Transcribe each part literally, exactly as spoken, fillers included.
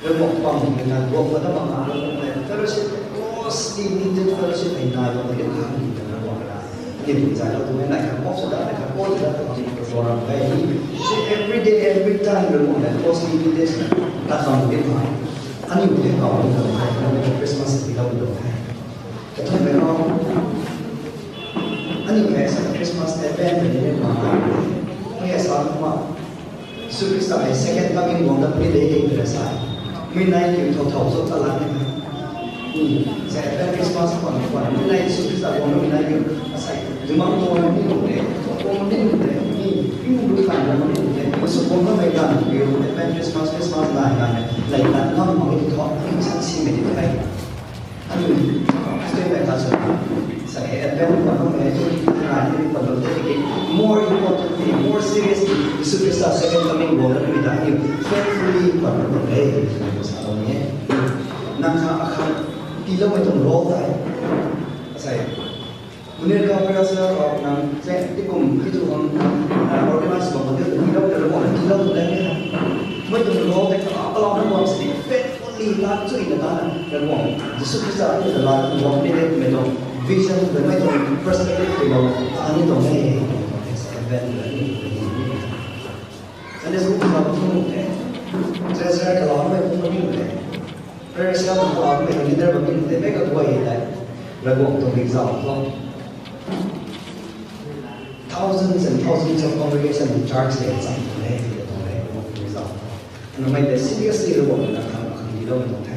Ravguangc pang hei na guang khou ta bam na, Ravguangc le fellowship, closely knitted fellowship hei nai bam na, lim kha ni ta Ravguangc na. Lim zai lou tu hei nai kha pop sa da, nai kha pop sa da, ta bam ni ta ram hei. Every day, every time, Ravguangc le closely knitted ta bam lim kha. Aniu hei kau ni ta, Christmas hei lou ni ta hei. Kathumh hei, aniu hei sa Christmas Advent hei ni ma. Hei sa ma. Jisu Khrista hei second coming guang dat ni de hei na sa. Mi nai kiu thau thau so ta la ni. Sa Advent Christmas pan pan mi nai Jisu Khrista guang mi nai kiu. Sa, jumang guang ni de, guang ni de. Ni, ni bu kan guang ni de. Jisu guang na mei kan kiu Advent Christmas, Christmas nai nai. Lai kan ngam ma ni thau, ni sa si mei ni de. Aniu Christian mei khat sw, sa hei Advent pan bam hei, tu hei ni pan bam de ki, more importantly, more seriously, Jisu Khrista second coming guang dat ni ta aniu faithfully pan bam de, sa lou ni e. Nang kha akhat tiiloumei tuang role tei, sa hei, Munir Gabriel sa, nang sa, tikum hei tu hang, organize bam de, tiilou, tiilou, tiilou tu de. Mei tuang role tei kha, alou na bam si, faithfully, ta chui na ta na, Ravguangc Jisu Khrista ni ta la, guang ni de, mei tuang vision, mei tuang perspective, mei tuang, ta ni tuang de. Advent, Sunday school kha bam ni de. Treasurer kha la, mei bam ni de. Prayer cell kha la, mei leader bam ni de. Mei kaguay hei tei, Ravguangc tuang example. Thousands and thousands of congregation and church le chang le le tuang le tuang result. Ana mei le seriously Ravguangc na khang khang tiilou tuang the.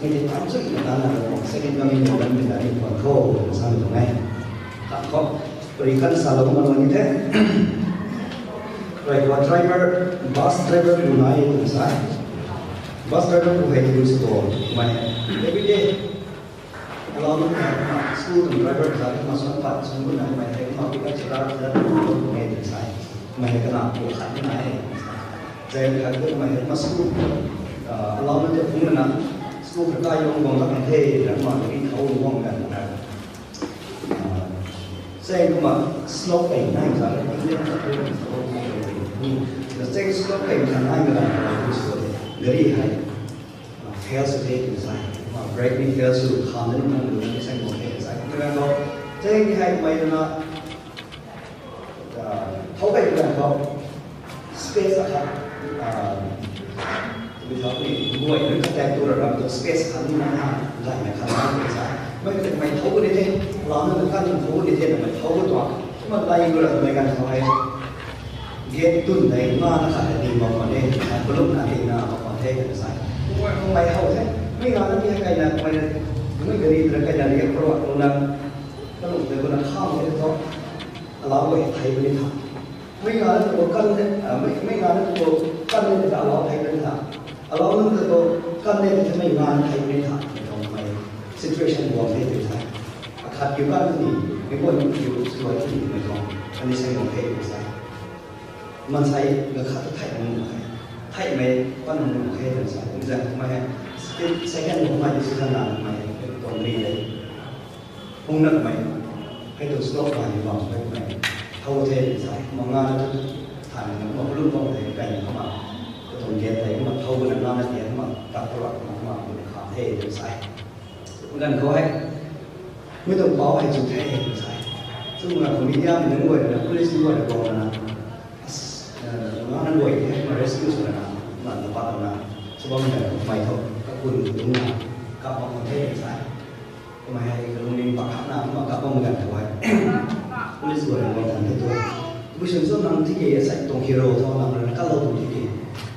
Mei le tan chui na tan na Ravguangc second coming guang dat ni ta ni pan khou sa ni tuang e. Kan khou, pari kan sa lou ma ni the. Right, wa driver, bus driver pu nai tuang sa. Bus driver pu hei tu sw tuang, mei every day Alou na school tuang driver khat ma suan pat suan gutna mei hei kumna pick up chara chara tuang e tw sa. Mei hei kana pu khat na e. Zai khat tu mei hei kumna school, alou na te phung na school khat kai yong guang lak the, na kumna gari thau guang kan na. Zai kumna slope kai nai sa, slope kai nai sa, gari hei fail sw the tw sa, brake ni fail sw, kham na nunc nang lu ni sang guang the tw sa. Kumna khou, tei ni hei mei na, thau kai kumna khou, space akhat, mi thau ni, guay ni khat tei tu ra ram tu space khat ni na, gay na khat na tw sa. Mei, mei thau ni the, lam na kan thau ni the, mei thau tu. Kumna gay tu ra mei kan thau hei. Gate tun tei nga na khat hei ding bam khwan e, balloon na ding na bam khwan the tw sa. Kumna khou mei how the, mei nga na ni hei kai na, mei na, mei gari tei kai na, ni pro at na, balloon tei kumna kham the tho, alou hei thei puni tha. Mei nga na tu kan the, mei, mei nga na tu kan the ta alou thei puni tha. Alou na tu kan the ta mei nga na thei puni tha. Mei tuang mei situation guang the tw sa. Akhat kiu kan ni, mei guay ni kiu sw ai ni mei tuang, ani sai guang the tw sa. Maansei ga khat ta thei nunc khe. Theihmei pat nunc khe tw sa. Kum zang mei hei, split second khou mei decision na mei tuang ri de. Hung na mei, hei tu slope mei ni bam mei mei. Thau the tw sa. Kumna nga na tu, than na kumna balloon bam the kai na kumna. Katuang gate tei kumna thau na nga na tian kumna, tak pulak kumna kumna, kumna kham the tw sa. Ganv khou hei, mei tuang pau hei chu the tw sa. Chu mei ganv khou media mei nunc guay na, police nunc guay na guang na, na nunc guay the, kumna rescue sw na, kumna na pat na, sw bam na, mei thou kakun dungc na, kap bam the tw sa. Kumna hei kalungning pakhat na, kumna kap bam ganv khou hei, police guay na guang than the tu. Tabui swn cho nang tiki, asei tuang hero tho, nang rui na kalou tuang tiki.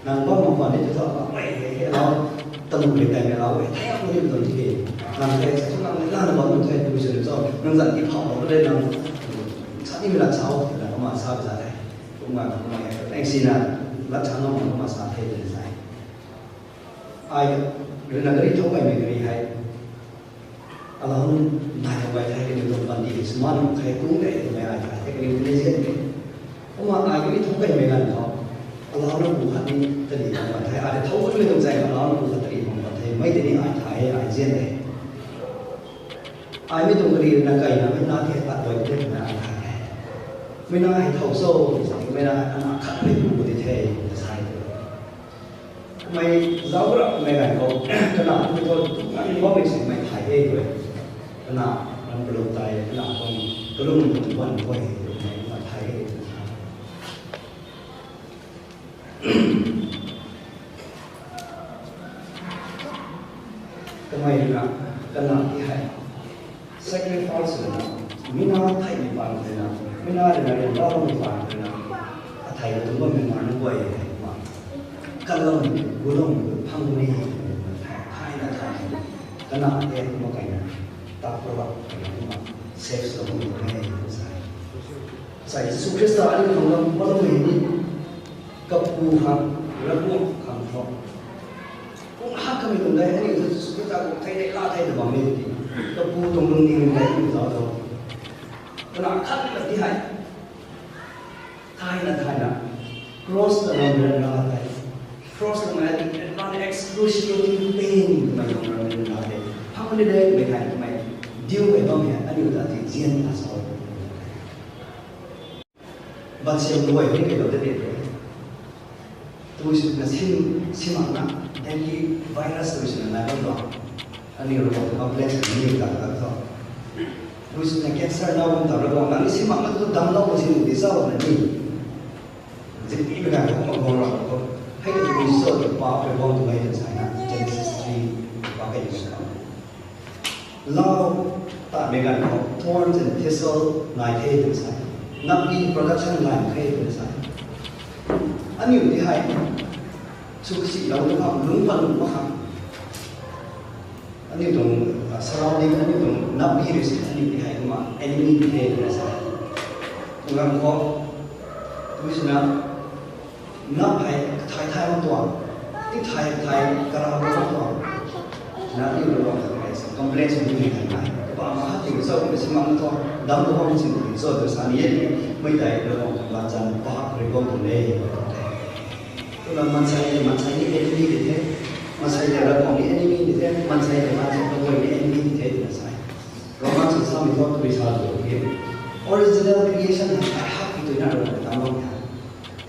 Nang bam mak khwan ni tu tho, nang mei hei hei alou, tamu hei tei mei alou hei, thei mak ni tuang tiki. Nang hei asei thu nang mei lana bam tuang the, tabui swn cho, nang zan ti phau lou le nang, sa ni mei lat sa o, na kumna sa za the. Kumna, kumna hei, thanks na, lat sa nang kumna sa the, tw sa. Ai, rui na gari thau kai mei gari hei. Alou nai na guay thei kaniw tuang panty hei sw mak nuh khe kung de twmei ai thei kaniw ni zian de. Kumna ai kaniw thau kai mei ganv khou, alou na pu khat ni tari bam pat the, ai thau kanmei tuang zang alou na pu khat tari bam pat the, mei tei ni ai thei ai zian de. Ai mei tuang gari na kai na mei na the pat guay the na ai thei. Mei na hei thau so, mei na ana khat mei pu pu di the, na sa e. Mei zauc rap mei ganv khou, kana mei thu, nang ni bammei si mei thay e twe. Kana ram kalum tei, kana bam kalum bam bam bam e, mei na thay e. Kamei na, kana ti hei. Sacrifice rui na, mi na theihmei paan rui na, mi na rui na ryanra bammei paan rui na, athei tuang bammei mar na guay hei ma. Kalum, gulum, phang ni, thay na thay. Kana e ma kai na, ta ko la, kai na ma, safe lo ni e, sa. Sa Jisu Khrista ani khang lam, ma lam ni, kapu khang, Ravguangc khang tho. Kum hak kamei tuang dei, ani Jisu Khrista kum thei dei, la thei dei bam e ti. Kapu tuang lungning dei, ani zauc tho. Kana khat na ti hei. Thay na thay na. Cross na ram ram na thay. Cross na mei ati, ram excruciating pain na ram ram na thay. Phang ni dei, mei thay, mei. Diu mei bam e, ani ta ti zian na sa. But siam guay ni kei lo de de. Tui sw na sim, sim na, dengue virus tui sw na nai bam lo. Ani rui complex ni ta ta tho. Tui sw na cancer na bam ta rui bam na ni sim na tu dam lo sim di sa na ni. Zip ni na ko ma bam lo ko. Hei tu tui sw tu pa pe bam tu mai tu sa na. Genesis three, pa kai tu sa. Lau ta mei ganv khou thorns and thistle nai the tw sa. Nappi production nai the tw sa. Aniu ti hei, sw kasi lou tu khang, lungc pat lungc pat khang. Aniu tuang, ah, surrounding, aniu tuang nappi rui si, aniu ti hei kumna enemy ti the tw sa. Ganv khou, tui sw na, nap hei, thay thay mak tuang, ti thay thay, kara mak tuang. Na ni lo bam hei, complain sw ni hei na. Bam ma ha ting cho, si mak tuang, dam lo bam si ting cho, tu sa ni e, mei tei lo bam kan ban zan, pa hak rui bam tuang de. Tuna maansei le maansei ni enemy di the, maansei le Ravguangc ni enemy di the, maansei le maansei Ravguangc ni enemy di the, tuna sa. Roman sw samei thu tui sa tu the. Original creation hei hak ki tui na Ravguangc ta bam the.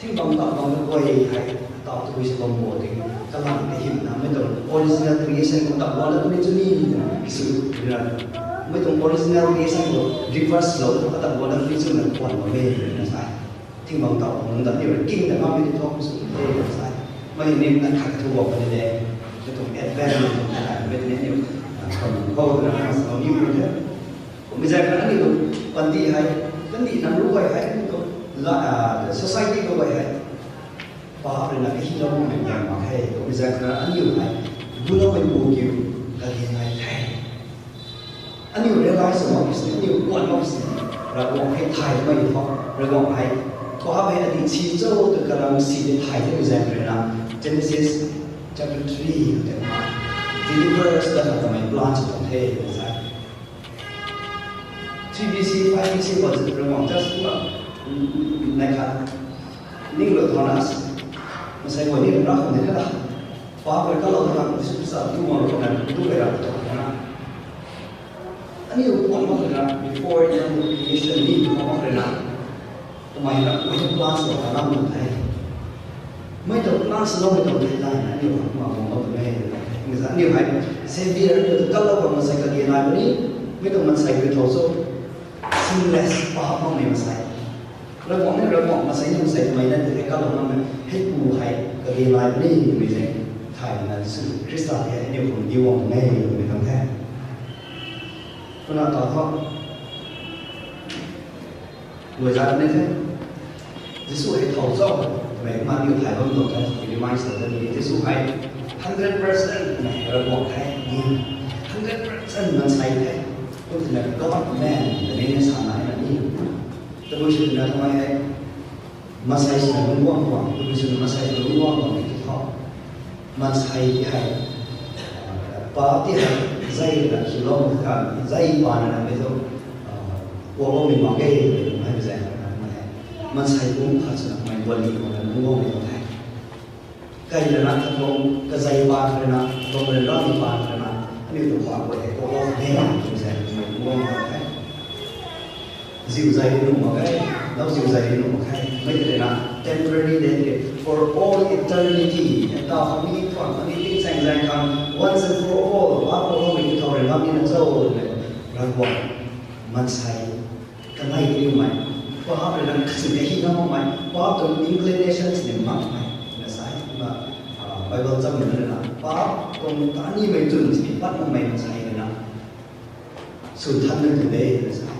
Thing bam ta bam tu guay hei, ta tu si bam bo ting, kalam kahym na mei tuang original creation khou ta bam na tu ni chu ni, tuna, kisu, tuna. Mei tuang original creation khou reverse lo, ta bam na tu ni chu na kuan bam e, tuna sa. Thing bam ta bam na tu ni king ta bam ni thu sw the, tuna sa. Mei ni na khat thu bam ni de, mei tuang advent na tuang khat mei ni ni, ah, kam khou na sa ni mei de. Kumna zan kha aniu tuang panty hei, kandih nang ru guay hei, aniu tuang la, ah, society khou guay hei. Paap rui na kahilou mei ganv mak khe, kumna zan kha aniu hei, guloumei pu kiu, kage nai the. Aniu realize mak si, aniu kuan mak si, Ravguangc hei thay mei thu, Ravguangc hei, paap hei adi si cho tu kalam si de thay the zan rui na, Genesis chapter three, deliverance ta na kamei plan sw tuang the, sa. Three B C, five B C khou Ravguangc just kumna, mm, nai khat, ning lo thonas, masei guay ni ra khou ni khat ta. Paap rui kalou ta, Jisu Khrista tu ma lo na, tu rui ra tu na. Aniu kuan mak rui na, before the creation ni kuan mak rui na. Kamei na, mei tuang plan sw ta lam tuang the. Mei tuang plan swloumei tuang the, lai na aniu hak ma bam bam tuang e. Mei zan aniu hei, Saviour aniu tu kalou bam masei kage nai puni, mei tuang masei kage tho so, sinless, paap makmei masei. Ravguangc ni Ravguangc, masei ni masei, kamei na ti hei kalou makmei, hei pu hei kage nai puni, mei zan, thay na Jisu Khrista hei aniu khang diu bam tuang e, mei tuang the. Kumna ta thu. Guay zat ni the. Jisu hei thow cho, mei ma niw thay bam tuang the, remind sw ta ni. Jisu hei hundred percent mei Ravguangc the, hundred percent maansei the. Kum tina God man, the name is Hana na ni. Tabui sw tina kamei hei. Maansei swna lungc guang tuang, tabui swna maansei swna lungc guang tuang ni ki tho. Maansei ti hei, paap ti hei, zei na kilou kan, zei pa na mei thu, ah, kuakloumei mak ge, hei zei na mei hei. Maansei pum khat swna mei body khou na lungc guangmei tuang the. Kai lana katuang kazei paan rui na, katuang ryanramei paan rui na, aniu tuang paan guay hei kuaklou the, hei zei na mei lungc guang tuang the. Ziu zai ri nuh mak khe, lau ziu zai ri nuh mak khe. Mei tei na temporary de ke, for all eternity. Ata hami tuang hami ting sang zang khang once and for all, pa ko hami ki thau rui hami na cho le, Ravguangc mansei kanei kaniw mei, pa hap rui na kasi kahi na makmei, pa tuang inclinations ni makmei na sa e. Kumna, ah, Bible cham na na pa tuang tani mei chun si pat makmei mansei na na sw than na tu de na sa e.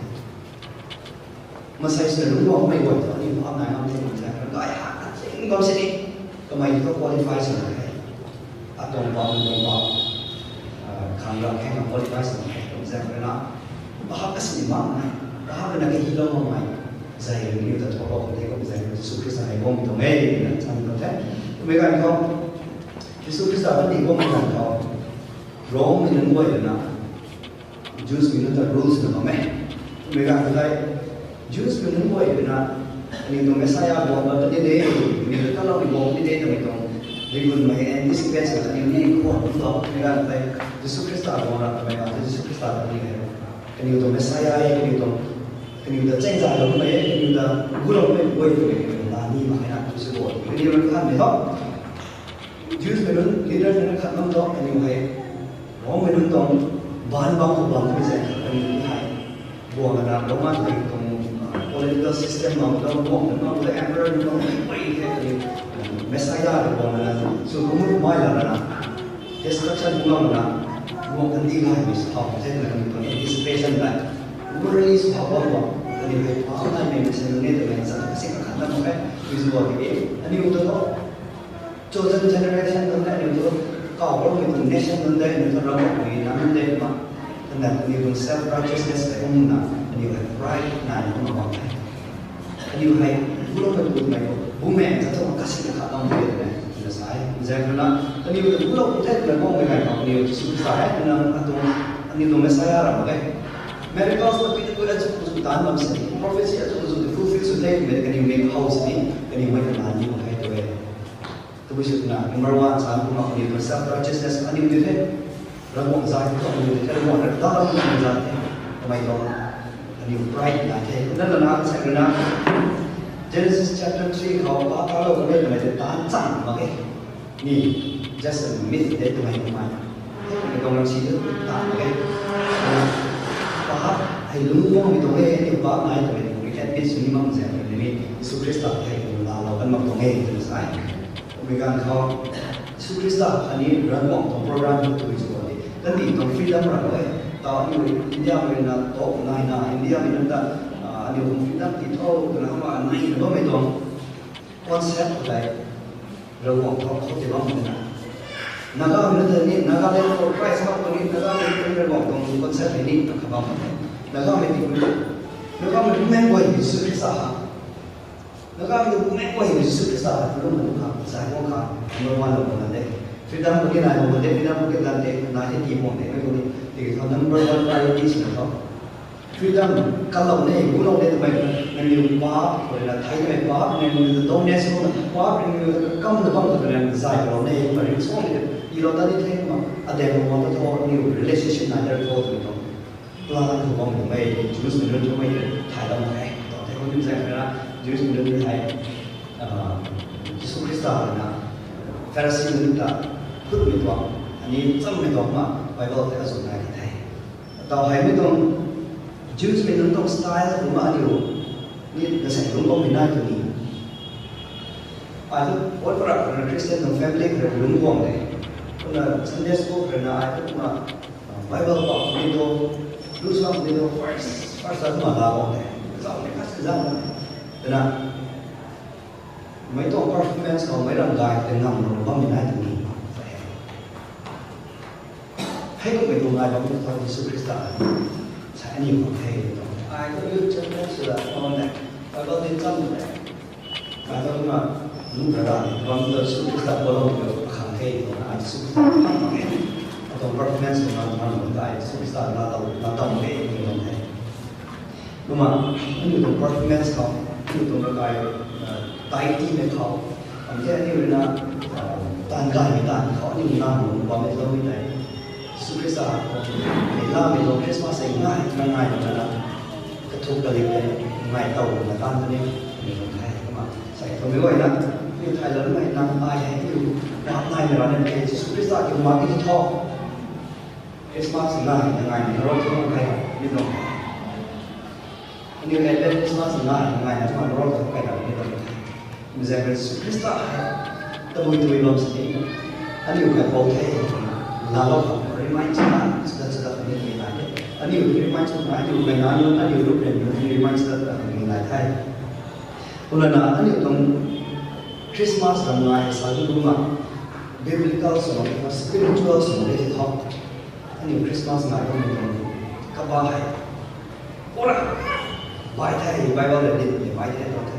Masei sw na lungc guangmei guay tu aniu pa nai ngam the, mansei rui gay ha na ting bam sini, kamei tu qualify sw na e. Atuang pa, atuang pa, ah, khang rau khe na qualify sw na e, kum zang rui na, pa hap kasi ni makmei, pa hap rui na kahilou makmei, zay rui niw ta thou lou khou the, kum zang rui Jisu Khrista hei guang tuang e na cham tuang the. Kummei ganv khou, Jisu Khrista ta ni guang ganv khou, Rome mei nunc guay rui na, Jews mei nunc ta rules na bam e. Kummei ganv khou tei, Jews mei nunc guay rui na, aniu tuang Messiah guang bam ta ni de, aniu ta talou ni guang ni de, twmei tuang, rigunmei anticipate sw na aniu ni khwan bam tuang, kummei ganv khou tei, Jisu Khrista guang ra kamei ganv tei, Jisu Khrista ta ni hei, aniu tuang Messiah e, aniu tuang, aniu ta changzay lou mei, aniu ta guloumei guay twmei, aniu ta ni mak e na, tu si bo, aniu rui khanmei tho. Jews mei nunc leaders mei nunc khat bam tho, aniu hei, Rome mei nunc tuang, ban bam khou bam mei zang, aniu ni hei, guang na, Roman mei tuang, ah, political system bam tho, guang na, bam tho, emperor nunc bam, mei the, aniu, Messiah rui guang na, sw kumut mai la na, destruction bam na, guang kan di gaymei sw thau the na, aniu tuang anticipation tei, worry sw thau bam bam, aniu hei, pa naimei mei sen ne twmei zang, kasi kakhat na mak e, visual ke, aniu ta tho, chosen generation nunc tei aniu thu, kawloumei tuang nation nunc tei aniu thu Ravguangc mei nunc tei ma, twna aniu tuang self righteousness tei kumna, aniu hei pride nai kumna bam the. Aniu hei, guloumei tuang mei, bumaeng ta thu kasi na kha bam the twna, twna sa e. Zang rui na, aniu thu gulou pu the twna guangmei ganv khou aniu Jisu Khrista hei, twna atuang, aniu tuang Messiah ra mak e. Miracles ta pi ta pu azu azu taanv bam sini, prophecy azu azu fulfill sw the twmei kaniw mei how sini, kaniw mei twna aniu hei tu e. Tabui sw twna, number one, sa kumna aniu tuang self righteousness aniu di the. Ravguangc zay thu aniu di the, Ravguangc rui ta lam aniu zay the. Kamei tuang aniu pride nai the. Kumna lana sa rui na, Genesis chapter three khou pa talou kamei twmei tei taanc chang mak e. Ni, just a myth de twmei kumna. Hei tuang ram si tu taanc mak e. Pa hei lungc guangmei tuang e, aniu pa nai twmei tuang e, admit sw ni mak zang rui ni, Jisu Khrista hei laalou kan mak tuang e twna sa e. Kummei ganv khou, Jisu Khrista khatni Ravguangc tuang program khou tabui sw e. Kandih tuang freedom ra e. Tau aniu India mei na top nai na, India mei nunc ta, ah, aniu tuang freedom ti tho twna kumna nai na bammei tuang concept khou tei, Ravguangc khou khou tei bam na. Nagamei nunc ta ni, Nagaland for Christ mak tuang ni, Nagamei nunc ta ni Ravguangc tuang concept hei ni, na kha bam na. Nagamei ti, Nagamei bumaengh guay Jisu Khrista ha. Nagamei bumaengh guay Jisu Khrista ha, tu lum na kha, zay guang kha, number one lou bam na de. Freedom khou ni nai bam na de, freedom khou ni gan de, nai the ti bam de, mei khou ni, tiki tho number one priority sw na tho. Freedom, kalou ne, gulou ne twmei, nangniw pa, khou rui na thei twmei pa, nangniw ta doneness khou na, pa, nangniw ta kam na bam khou rui na, zay kalou ne, kumna ring song ne, ilou ta ni the, kumna, adaeng lou ta tho, aniu relationship nai ta tho, twmei tuang. Plan khou bam twmei, Jews mei nunc twmei, thai lam hei, tau the, khou nim zang rui na, Jews mei nunc hei, ah, Jisu Khrista rui na, Pharisee nunc ta, khutmei tuang, ani chammei tuang ma, Bible tei azu nai the. Tau hei mi tuang, Jews mei nunc tuang style kumna aniu ni na sei lungc guangmei nai tu ni. Ai tu, ot para na Christian tuang family khou rui lungc guang de. Kumna Sunday school khou rui na ai tu kumna, ah, Bible pau ni tu, lu suan ni tu, first, first kumna la guang de. Zau ni kasi zau na. Twna, mei tuang performance khou meic ram gay tei ngamlou bammei nai tu ni. Hei kummei tuang ngai bam tu tho Jisu Khrista. Sa aniu khang the tuang. Ai tu youth chairman sw la tuang de. Bible tin cham de. Ai tu kumna, nu rara bam tu Jisu Khrista palou tu khang the tuang. Ai Jisu Khrista khang the. Atuang performance khou ngamlou ta ai Jisu Khrista na tau, na tau de tuang the. Kumna, aniu tuang performance khou, aniu tuang rakai, ah, tai tiimei khou, am the aniu rui na, ah, taanv gaymei taanv khou aniu na nung bammei lou mei tei. Jisu Khrista, mei lamei tuang Christmas hei ngai, ngai, ngai na na, kathuk kalik tei, ngai tau na taanv tei ni, aniu tuang the, kumna, sai tuang mei guay na, Aniu thay lou mei nang ai hei aniu paap naimei rana de, Jisu Khrista kiu mak ki thu. Christmas ngai na ngai na rou thu kai ni tuang. Aniu hei Christmas ngai na ngai na rou thu kai ni tuang. Mzai Jisu Khrista hei tabui tabui bam sini aniu kai pou the. Laalou khang remind chana chata chata ni ni nai. Aniu remind chana aniu kai na aniu aniu rup ren aniu remind chata chata ni nai the. Kumlana aniu tuang Christmas ram ngai sa tu kumna biblical sw mak, spiritual sw mak e thau. Aniu Christmas ngai kum tuang kaba hei pura bai the, Bible le din bai the, bai the.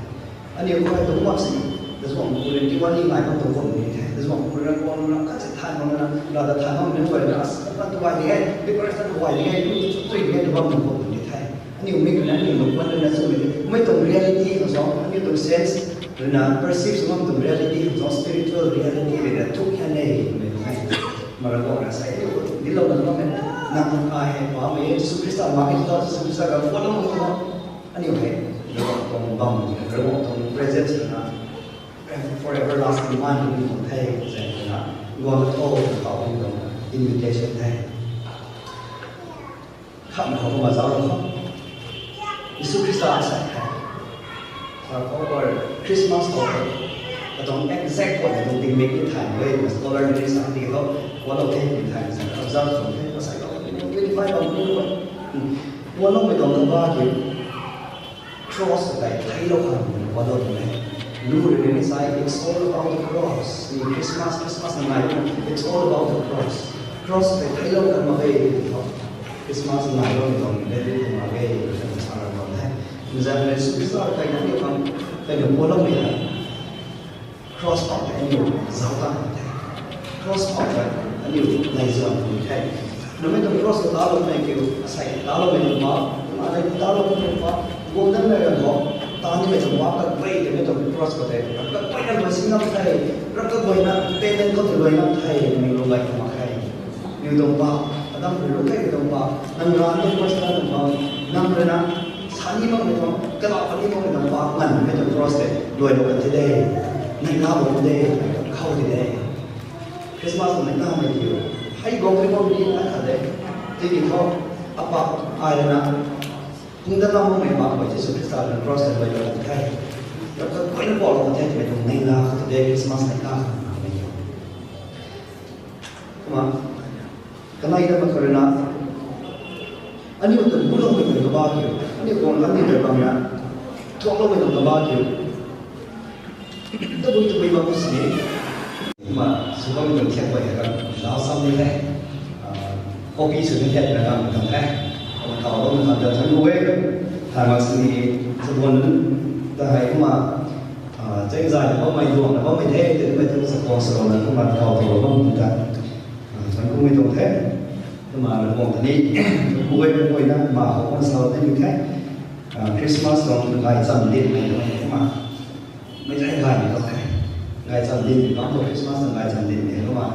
Aniu khou tuang mak si, tazuang pu rin Diwali ngai kum tuang kum ni the, tazuang pu rin kum ram khat se than mak na, na da than mak ni bai na, as kan tu bai ni e, decoration bai ni e, lu chu tui ni e, tu bam tuang kum ni the. Aniu mei rui na, aniu lungc pan rui na sw mei, mei tuang reality khang sw, aniu tuang sense rui na perceive sw bam tuang reality khang sw, spiritual reality rui na thuk khan e, mei tuang e. Mara kau na sai, aniu khou tuang dilou na tuang e, nang ai hei pa mei, Jisu Khrista mak ki thu, Jisu Khrista ka follow mak thu, aniu hei, Ravguangc tuang bam, Ravguangc tuang presence rui na, forever lasting man ni tuang the, zai rui na, guang ka tho, tau ni tuang invitation the. Khamh khou kumna zauc lou khou, Jisu Khrista sa the. Sa khou or Christmas khou, katuang exact khou tuang tingmik ni thay e, scholar ni sa ti khou, kualou the ni thay sa, observe sw the, sa khou, twenty five khou ni khou. Kualoumei tuang kaba ki, cross tei theilou khang kualou tuang e. Lu rui ni sa, it's all about the cross. Ni Christmas, Christmas na ngai, it's all about the cross. Cross tei theilou khang mak e, Christmas ngai lou tuang e, theilou khang mak e, sa ram tuang e. Mzai Jisu Khrista kai na ni khang, kai na kualoumei hei. Cross khou tei aniu zauc ta the. Cross khou tei aniu nai zuan the. Namei tuang cross khou taloumei kiu, asei taloumei tuang pa, kumna nai taloumei tuang pa, guang danmei ram khou, tanimei tuang pa, kaguay tei mei tuang cross khou tei, kaguayna luai si ngam the, ram kaguayna payment khou tei luai ngam the, aniu lung gay khou mak khe. Aniu tuang pa, Adam rui lung khe tuang pa, nang ran tuang cross tuang pa, nang rui na, sa ni makmei tuang, kana pa ni makmei tuang pa, nganvmei tuang cross tei, luailou kan the de, nai na bam de, khou the de. Christmas nai na mei kiu, hei guang khe bam ni na kha de, tiki thu, apa, ai rui na, hung dat na makmei pa, Jisu Khrista tuang cross tei luailou kan the. Ram kaguayna paulou kan the, twmei tuang nai na kha the de, Christmas nai na kha mei kiu. Kumna, kanei ta mak kha rui na, aniu ta buloumei tuang kaba kiu, aniu guang aniu ta bam na, thuakloumei tuang kaba kiu. Tabui tabui bam sini, kumna sw bammei tuang thiak guay hei kan, lau sam ni the, copy sw ni the na kan kan the. Kumna kawloumei kan ta thank you e, thay mak sini, sa buan ta hei kumna, cheng zay na bammei duang na bammei the, twmei tuang sa kuang sa lou na kumna kaw tuang bam ta. Thank you mei tuang the. Kumna na kuang ta ni, thank you e, thank you e na, ma khou kumna sa lou the ni the. Christmas tuang gaychamv dinmei tuang e kumna. Mei thei gaymei tuang the. Gaychamv dinmei bam tuang Christmas tuang gaychamv dinmei kumna.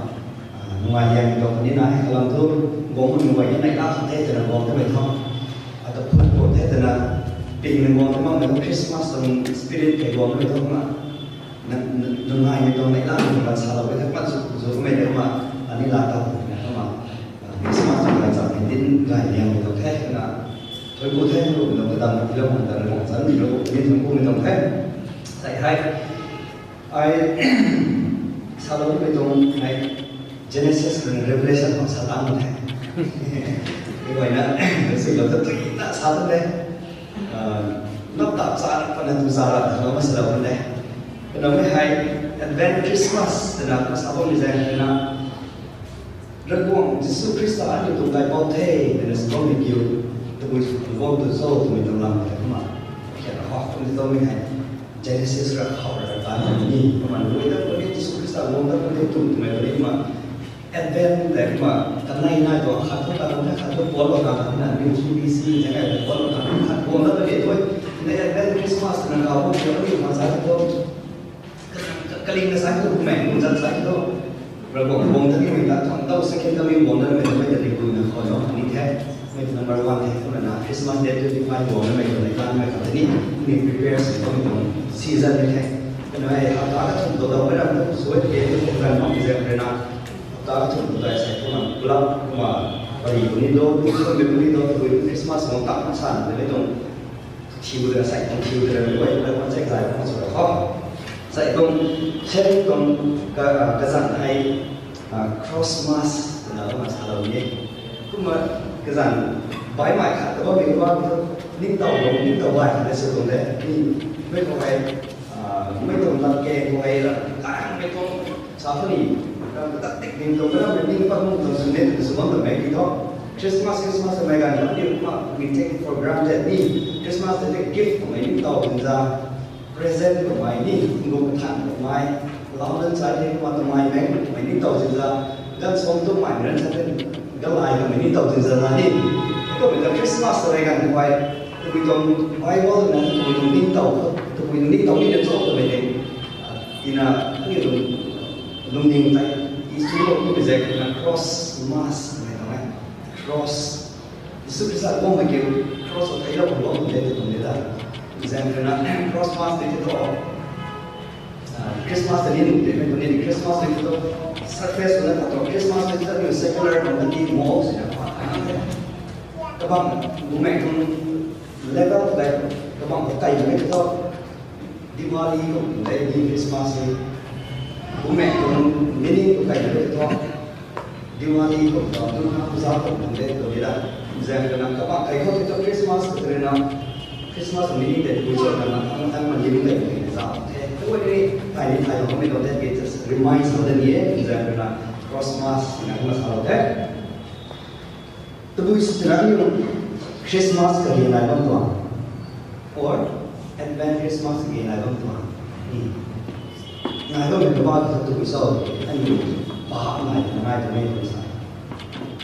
Nungai liangmei tuang ni na hei kalam thu, guang nungai ni nai la khang the twna guang twmei thu. Ata phun khou the twna, ping na guang twmei tuang Christmas tuang spirit kei guang twmei thu kumna. Nungaimei tuang nai la khang sa lou the, pat zu zu kamei de kumna, ani la ta na kumna. Christmas tuang gaychamv ni din gay liangmei tuang the kumna. Thuanc ku the, lu nunc kadam tilou khang ta rui guang chan ni lou, ni thuanc kumei tuang the. Sai hei, ai, saloumei tuang hei, Genesis rui Revelation khou sa tan the. Mei guayna, sui lou ta tui ta sa tan the. Nap ta cha, pana tu cha ra, ta ma salou tan the. Kumna mei hei, Advent Christmas twna sa bammei zaeng rui na, Ravguangc Jisu Khrista aniu tuang kaipouc the, twna sa bammei kiu, tabui guang tu cho twmei tuang lam the kumna. Kha na khou twmei tuang mei hei, Genesis ra khou ra ta na ni, kumna lui dat puni Jisu Khrista guang dat puni tu twmei puni kumna. Advent tei kumna, kanei nai tuang khat thu ta kum the, khat thu puanlou khang the na, ni thu B C tei kai puanlou khang khat guang dat puni tu, na Advent Christmas na kaw bam kiu aniu ma sa thu. Kaling na sa thu, mei kum zat sa thu. Ravguangc guang dat nimei ta, thuan dau second coming guang dat nimei ta, mei ta ni kum na khou lou ni the. Mei ta number one the, kumna na Christmas day twenty five guang datmei tuang ni kan mei khat ni, ni prepare sw tuang season ni the. Nai hapta kathumh tw dau mei ram tu sw e, tu kum kan mak zaeng rui na. Hapta kathumh tw dai sai kumna club kumna pari puni do, tu sw mei puni do, tu Christmas mo tak san de mei tuang thiu de, sai tuang thiu de mei guay, mei guay zek zai kumna sw da khou. Sai tuang, sharing tuang ka, kazanc hei, Christmas twna kumna salou ni. Kumna kazanc baihmei khat ta bammei bam tu, ningtow lung, ningtow baih khat na sw tuang de. Ni, mei khou hei, mei tuang lat ke khou hei ra, ai, mei tuang sa puni, ram katak tik ding tuang, ram mei ning pat mung tuang sw ni, sw bam tuang mei ki thu. Christmas, Christmas mei ganv, aniu kumna we take it for granted ni. Christmas tei tei gift kummei ningtow zinza, present kummei ni, tingkum kathan kummei, lau lan chai the kumna twmei mei kummei ningtow zinza, ganv song tummei ran chat the, galai kummei ningtow zinza na ni. Kumna Christmas mei ganv khou hei, tabui tuang Bible na tabui tuang ningtow, tabui tuang ningtow ni na cho twmei ni. Ina, aniu tuang lungning tei, i sw lou kummei zaeng na Christmas mei tuang e. Cross. Jisu Khrista guangmei kiu, cross khou theilou khang guang de tw tuang de da. Zaeng rui na, Christmas tei tei thu, Christmas tei ni nuh de, mei tuang ni Christmas tei tei thu, surface na ta thu, Christmas tei tei thu, secular community mall sina pa thai na de. Kabang, bumei tuang level tei, kabang khou kai mei tei thu, Diwali khou tei ni Christmas ni. Bumei tuang meaning khou kai mei tei thu, Diwali khou ta, Durga Puja khou tang de tw ni da. Zaeng rui na kabang kai khou tei thu Christmas khou tei rui na, Christmas meaning tei tabui cho na, na, tang, tang ma lim de tw ni za the. Tabui ni, thai ni thai lou mei lou de, just remind lou de ni e, zaeng rui na Christmas na kumna salou the. Tabui sw twna aniu Christmas kage nai bam tuang, or Advent Christmas kage nai bam tuang. Nai bammei kabah ki thu tabui cho, aniu pa nai twna nai tuang e tw sa.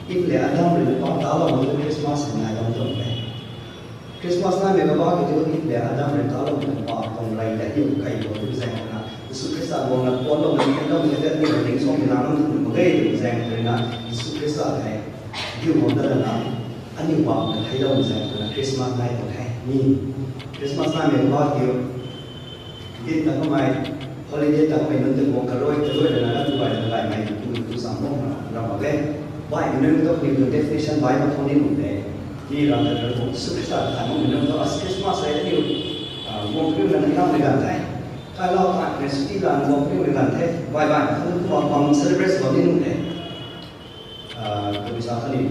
Eve le Adam rui na pa talou bam tu Christmas nai bam tuang e. Christmas naimei kabah ki thu Eve le Adam rui talou bam tu pa tuang rey le aniu kai bam tu zaeng rui na, Jisu Khrista guangna puanloumei, puanloumei tei aniu ring song mi lang mak ge tw zaeng rui na, Jisu Khrista hei diu bam dat lana, aniu bam na theilou zaeng rui na Christmas nai tuang the ni. Christmas naimei kabah kiu, din ta kamei, holiday ta kamei nunc tei guang karui, karui lana, lat tu bai lana, baihmei tu, tu sam bam na ram mak ge. Baihmei nunc tu kaniw tuang definition baih mak thu ni nuh de. Ni ram ta ram Jisu Khrista ta thaymei nunc tu as Christmas hei aniu guang kariu na ni lam ni ganv the. Kailou ta ni city ganv guang kariu ni ganv the. Baih baih thu kumna pang celebrate bam ni nuh de. Tabui sa khatni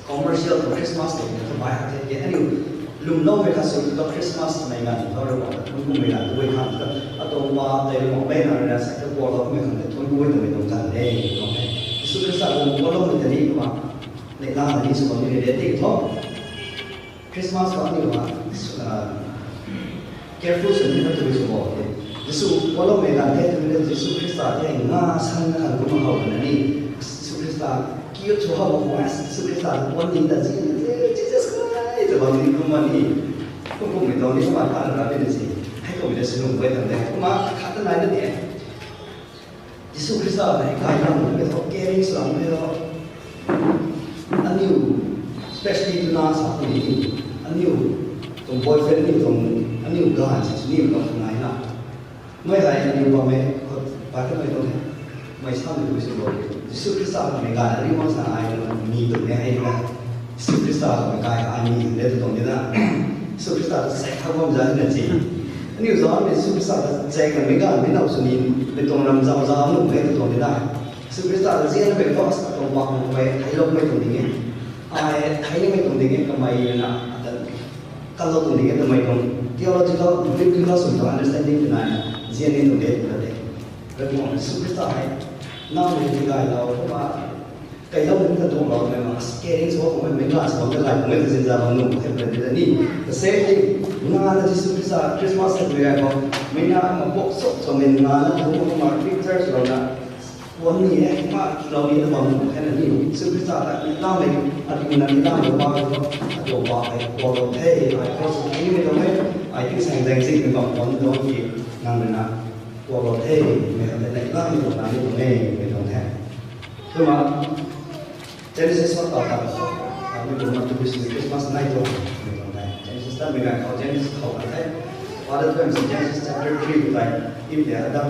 commercial khou Christmas tei ni thu baih hak the, aniu lwmloumei khat sw tu Christmas mei ganv thu rui bam ta thun kummei ganv tu guay khang ta, atuang pa tei rui bam mei na rui na sa tu pualou kummei khang tei thun kummei twmei tuang ganv de, tuang e. Jisu Khrista guang pualoumei ta ni kumna neihla na ni sw bam ni re de tei thu. Christmas khou aniu ha, careful sw ni na tabui sw bo the. Jisu pualoumei ganv the twmei ta Jisu Khrista tei nga san na khan kumna how na ni. Jisu Khrista kiu thu how mak khou, Jisu Khrista puan ni ta zi, Jesus Christ ta bam ni kumna ni. Kum kummei tuang ni kumna ta na ra ni si. Hei kummei ta sw nung guay tang de. Kumna khat ta nai na de. Jisu Khrista hei gay lam mei thu, caring sw lam mei thu, aniu, especially tuna sa puni, aniu tuang boyfriend ni tuang, aniu ganv si sw ni mak tuang nai na. Mei hei aniu bammei, pai kanmei tuang hei, mei samei tu sw bo. Jisu Khrista mei ganv aniu mak sa ai ni tuang ni hei na. Jisu Khrista mei kai ai ni de tu tuang ni na. Jisu Khrista ta zek khou bam za ni na si. Aniu zanc mei Jisu Khrista ta zek na mei ganv mei now sw ni, mei tuang ram zau zau nuh mei tu tuang ni na. Jisu Khrista ta zian mei khou asa tuang bak mei theiloumei tuang ding e. Ai thei nimei tuang ding e kamei na ata kalou tuang ding e twmei tuang theological, biblical sw tuang understanding twna zian ni tuang de tu de. Ravguangc Jisu Khrista hei, nang mei ti gaylou kumna, kailou nunc ta duangloumei ma, caring sw kummei, mei na sw bam ta gay kummei ta zinza bam nuh the, the ni. The same thing, nana Jisu Khrista Christmas hei mei gay khou, mei na ma bok sop sw mei nana tu kumna picture swlouna, puan ni e, kumna lou ni na bam nuh the na ni. Jisu Khrista ta ni lamei, ati na ni lamei bam khou, atuang pa hei puanlou the, ai cross hei ni mei tuang e, ai tingsaeng zaeng zingmei bam puan ni tuang ki, nang rui na puanlou the, mei khat tei neihlamei tuang na ni tuang e, mei tuang the. Kumna, Genesis khou tau ta khou, aniu tuang na tu Christmas nai tuang, mei tuang the. Genesis ta mei ganv khou Genesis khou kan the. Father tuang si Genesis chapter three khou tei. Eve le Adam,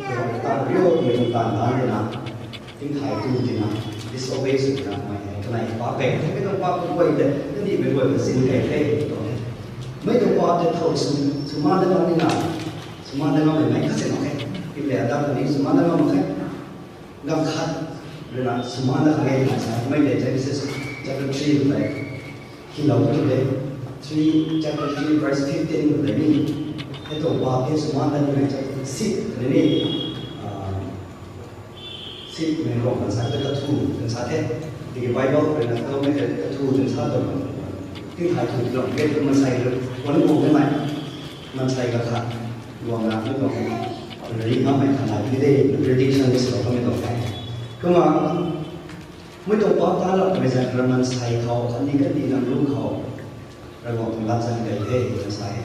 Ravguangc ta riu twmei tuang taanv dan dina, tingthai tu dina, disobey sw dina, mei hei kanei pa kei the, mei tuang pa tu guay de, kandihmei guay ta zin kei the, tw tuang the. Mei tuang pa tei thow sw, swmaan dat ngam nina, swmaan dat ngammei mei khat se mak khe. Eve le Adam kaniw swmaan dat ngam mak khe. Ganv khat ruina swmaan dat kha ge twna sa, mei tei Genesis chapter three khou tei, hylou khou tei, three, chapter three, verse fifteen khou tei ni, hei tuang pa tei swmaan dat nimei chapter six khou tei ni, ah, six mei Ruangmei sa tei kathu twna sa the. Tiki Bible ruina kaloumei tei kathu twna sa tuang, tingthai thu tuang ge tw maansei rui, wan guang nimei, maansei kakhat guangna mei tuang, ri ngammei khat nai ni de, prediction ni swlou kamei tuang the. Kumna, mei tuang pa ta lau twmei zaeng rui maansei khou, khatni kandih nang lu khou, Ravguangc tuang latzan kei the twna sa e.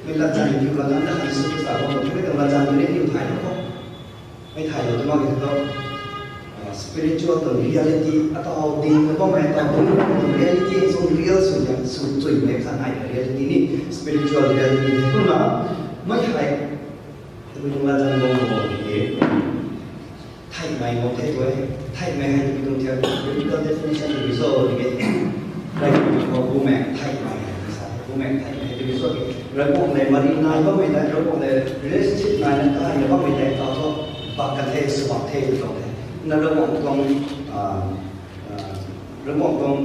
Mei latzan kiu latzan ta khan Jisu Khrista guang tuang, mei tuang latzan tu ni kiu thaylou khou, mei thaylou tu mak ge tho, ah, spiritual tuang reality, ataw ding na bammei, ataw ding na bammei tuang reality, tuang real sw ya, sw chuimei khat nai reality ni, spiritual reality the. Kumna, mei hei, tabui tuang latzan guang tuang e. Theihmei guang the tu e. Theihmei hei tabui tuang the, biblical definition tabui cho tiki, Ravguangc khou bumaeng theihmei hei sa, bumaeng theihmei hei tabui cho tiki, Ravguangc le mari nai bammei tei, Ravguangc le relationship naina kaina bammei tei, ta thu, bak kan the, swbak the tw tuang the. Na Ravguangc tuang, ah, ah, Ravguangc tuang,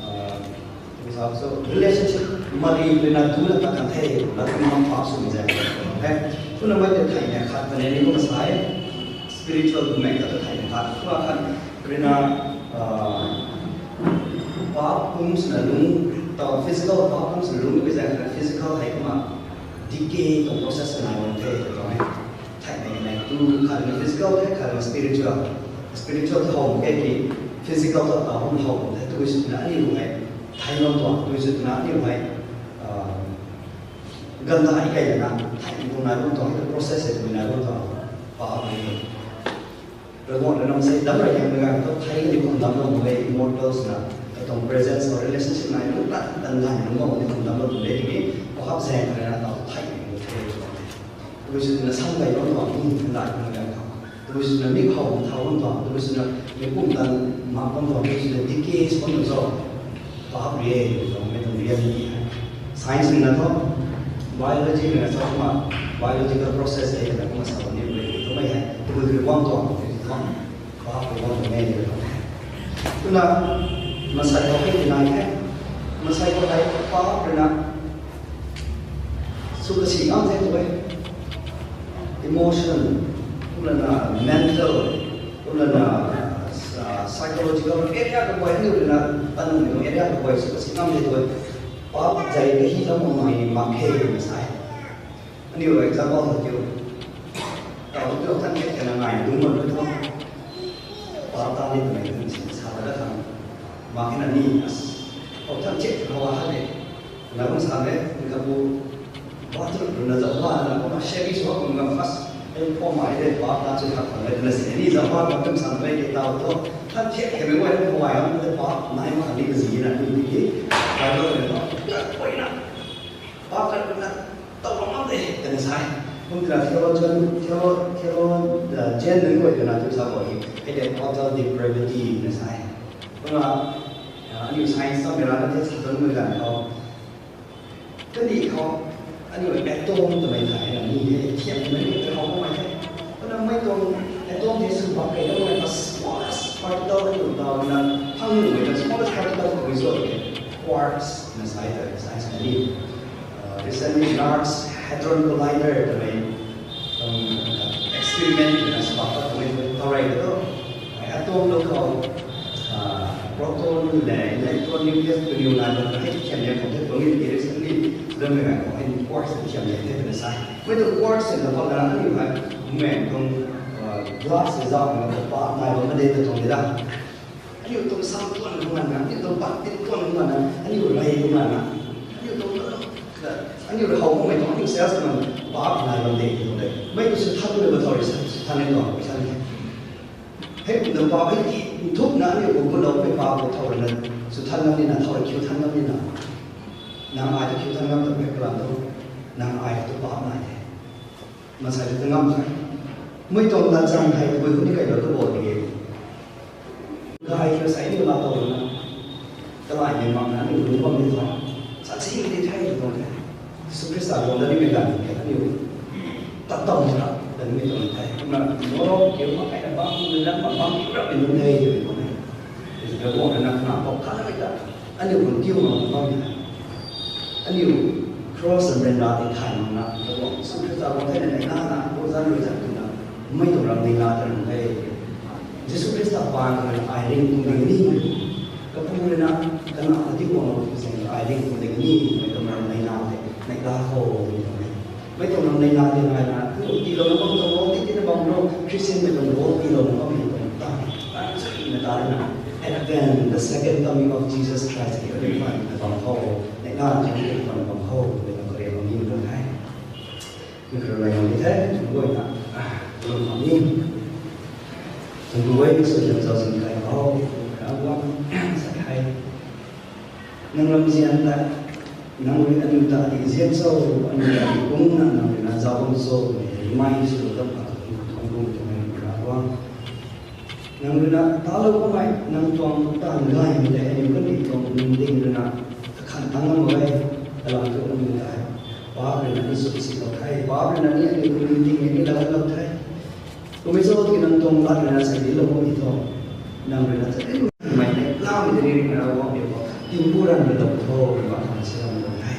ah, relationship mari ruina tuna ta kan the, na tuna pa swmei zaeng the. Kumna mei tei theihmei khat ta ni ni kumna sa e, spiritual bumaeng ta theihmei khat. Kumna khat ruina, ah, paap kum swna lung, ta physical paap kum swna lung twmei zaeng khat physical hei kumna decay tuang process nai bam the tw tuang e. Theihmei kanei tu, khat na physical the, khat na spiritual. Spiritual ta how mak khe ki, physical ta ta bam how bam the, tw sw twna aniu hei thei bam tuang, tw sw twna aniu hei, ah, ganda i kei lana, theihmei tuang nai bam tuang, process hei twmei nai bam tuang, paap hei. Ravguangc rui na maansei dam rui hiam na ganv khou thei kani khum dam bam tuang e, immortals na, katuang presence or relationship nai lung tat tan ganv lung bam kani khum dam bam tuang e, tiki, paap zaeng rui na taw theihmei tuang the. Tabui sw twna sam gay bam tuang, ni kandai kum ganv khou. Tabui sw twna mi khou thau bam tuang, tabui sw twna mi kum tan mak bam tuang, tabui sw twna decay sw bam tuang cho. Paap ri e, tw tuang mei tuang reality hei. Science rui na thu, biology rui na thu kumna, biological process hei na kumna sa bam ni rui, tabui hei, tabui rui bam tuang, tabui tuang. Paap rui bam tuang e, tw tuang. Twna, maansei khou hei nai the, maansei khou hei paap rui na, sw kasi ngam the tw e. Emotion, kumlana mental, kumlana, ah, psychological area kaguay aniu ruina, tanumei tuang area kaguay sw kasi ngam the tw e. Paap zai kahi lam mak mei mak khe twna sa e. Aniu rui example hei kiu. Taw tu than khe kena ngai dungc bam tu tho. Paap ta ni twmei tun si sa ta da khang. Mak khe na ni as. Taw than khe kena wa ha de. Na bam sa de, ni kapu. Bathroom rui na zauc ba na, kumna shabby sw bam kumna first. Ei pom mai de, paap ta chu khat khang de, na si ni zauc ba na tum sa de, ke taw tho. Than khe kena wai na wai na de paap nai mak kha ni kazi na ni ni. Bible rui na, koi na. Paap khat rui na, taw bam ngam de, twna sa e. Kum twna theologian, theo-, theologian nunc guay twna tu sa bo hi, hei tei total depravity na sa e. Kumna, ah, aniu science ta mei rana the sa tuang mei ganv khou. Kandih khou, aniu atom twmei thai na ni, hei thiam twmei ni, hei how kumna the. Kumna mei tuang atom tei sw bak kei na mei, the smallest particle aniu taw na, phang nuhmei the smallest particle khou result e. Quarks na sa e, science na ni. Uh, recently, Large Hadron Collider twmei, um, experiment twna sw bak ta twmei, tau rey ka tu, atom lou khou, uh, proton le electron nucleus twniw nai bam hei thiam liang khou the, twmei recently, dam mei ganv khou hei quarks thiam liang the twna sa e. Mei tuang quarks twna bam na aniu hei, mei tuang, uh, glass le zauc na paap nai bam na de tw tuang de da. Aniu tuang sam tuan kumna, aniu tuang pat tin tuan kumna, aniu rey kumna, aniu tuang, aniu rey how kummei tuang, aniu cells kumna, paap nai bam de, de. Mei tu sw than kumna ba thau rui sa, sw than ni tuang, sw than ni. Hei kumna paap hei ki, nthukna aniu kum kumna mei paap khou thau rui na, sw than ngam nina, thau rui kiu than ngam nina. Nang ai tu kiu than ngam ta mei kalam tu, nang ai tu paap nai de. Masai tu ngam sa. Mui tuang lat zang thei tabui khou ni kai lo tu bo di. Gay ka sai ni la tau na. Kalai ni mang na ni lung bam ni tho. Sa si ni thei tu tong thei. Jisu Khrista tuang da ni me gan ni thei ni. Tat tau na. Da ni me tuang thei. Kumna moro kiu ma kai na bam ni lam ma bam ni rap ni lung thei tu tong thei. Jisu Khrista tuang na na pok kha na kai ta. Aniu khang kiu mak bam ni. Aniu cross and ren ra tei thay mak na, Ravguangc Jisu Khrista khang thei na neihla na, bo zan rui zan twna, mei tuang ram neihla ta run the. Jisu Khrista paan khou rui na ai ring kum ding ni, kapu rui na, kana ati guang mak tu zang ai ring kum ding ni, mei tuang ram neihla tei, neihla khou ding tuang e. Mei tuang ram neihla tei nai na, aniu tiilou na bam tuang role, tiki na bam role, Christian mei tuang role tiilou na bam ni tuang ta. Tan chui na ta na, at then, the second coming of Jesus Christ, ki aniu paan na bam khou, neihla tei aniu paan bam khou, tei na kare bam ni tuang the. Ni kare bam ni the, tuang guay na, ah, tuang bam ni. Tuang guay ni so jam zau zin kai khou, Ravguangc, sa the. Nang ram zian ta, nang rui aniu ta di zian cho, aniu ta di kung na, nang rui na zau bam cho, mei sw dam pa, tuang bum tuang mei rui na tuang. Nang rui na talou bammei, nang tuang taanv gaymei tei aniu kandih tuang ningting rui na kakhan tang ngam mak e, kalam thu aniu ta hei. Paap rui na ni sw si lou the, paap rui na ni aniu tuang ningting ni lat lou the. Kummei cho ki nang tuang lat rui na sai di lou bammei tho. Nang rui na sa, mei ne, lam de ni rui na Ravguangc di khou, timbu ran rui lou tho, ba khang si lam lou the.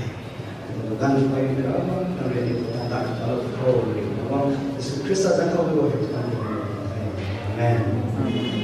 Tuang ganv khou rui na Ravguangc, nang rui ni tuang taanv ta lou tho, rui na Ravguangc, Jisu Khrista zanc khou rui na tuang the. Amen.